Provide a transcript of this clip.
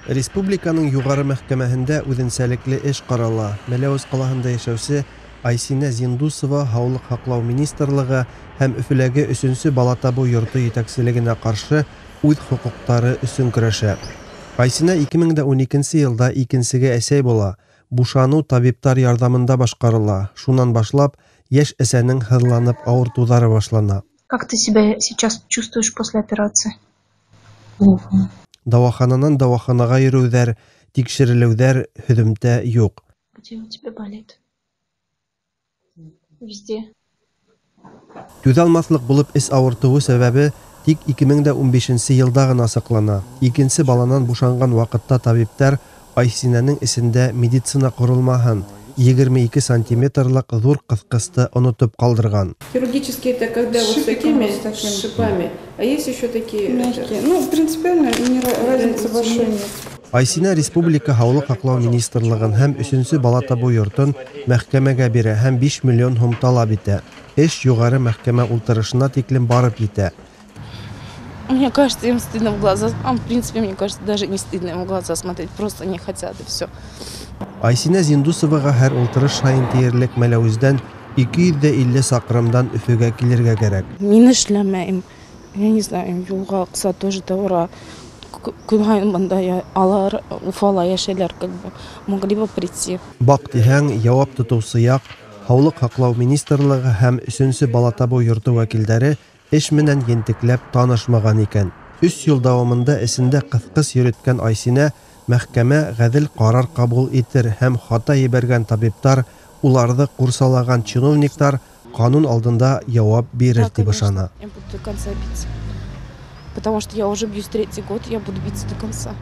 Республиканың Югары мәхкәмәһендә үзенчәлекле эш карала. Мәләвез калаһында яшәүче Айсинә Зиндусова Һаулык һаклау министрлыгы һәм Өфөләге өченче бала табу йорты җитәкчелегенә каршы үз хокуклары өчен көрәшә. Айсинә 2012 елда икенчегә әсәй була. Бушану табиблар ярдәмендә башкарыла. Шуннан башлап, яшь әсәнең һыҙланып авыртулары башлана. Как ты себя сейчас чувствуешь после операции? Плохо. Дәвахананан дәваханага йөрүҙәр, тикшерелеүҙәр һөҙөмтә юҡ. Где у тебя болит? Везде. Түҙә алмаҫлыҡ булып эс ауыртыуы сәбәбе тик 2015 йылда ғына асыҡлана. Икенсе баланан бушанған ваҡытта табиптар Айсинәнең эсендә медицина ҡоролмаһын 22 сантиметрлыҡ ҙур ҡыҫҡысты онотоп ҡалдырған. Хирургические — это когда С вот с шипиком, такими с таким. Шипами. А есть еще такие Мягкие. Ну, принципиально не, разницы большой нет. Айсинә Республика Һаулыҡ һаҡлау министрлығын һәм өсөнсө бала табыу йортон мәхкәмәгә бирә һәм 5 миллион һум талап итә. Эш юғары мәхкәмә ултырышына тиклем барып етә. Мне кажется, им стыдно в глаза. А, в принципе, мне кажется, даже не стыдно им в глаза смотреть. Просто не хотят, и все. Айсинә Зиндусоваға һәр ултырыш һайын тиерлек Мәләүездән 250 саҡрымдан Өфөгә килергә кәрәк. Мин эшләмәйем. Я не знаю, юлға аҡса тоже тура. Көн һайын бында алар Уфала йәшәйләр, как бы могли бы прийти. Баҡ тиһәң, яуап тотоусы яҡ Һаулыҡ һаҡлау министрлығы һәм өсөнсө бала табыу йорто вәкилдәре эш менән ентекләп танышмаған икән. 3 йыл дауамында эсендә ҡыҫҡыс йөрөткән Айсинә мәхкәмә ғәҙел ҡарар ҡабул итер һәм хата ебәргән табиптар, уларҙы ҡурсалаған чиновниктар ҡанун алдында яуап бирер Да, тип конечно. Ышана. Я буду до конца биться. Потому что я уже бьюсь третий год, я буду биться до конца.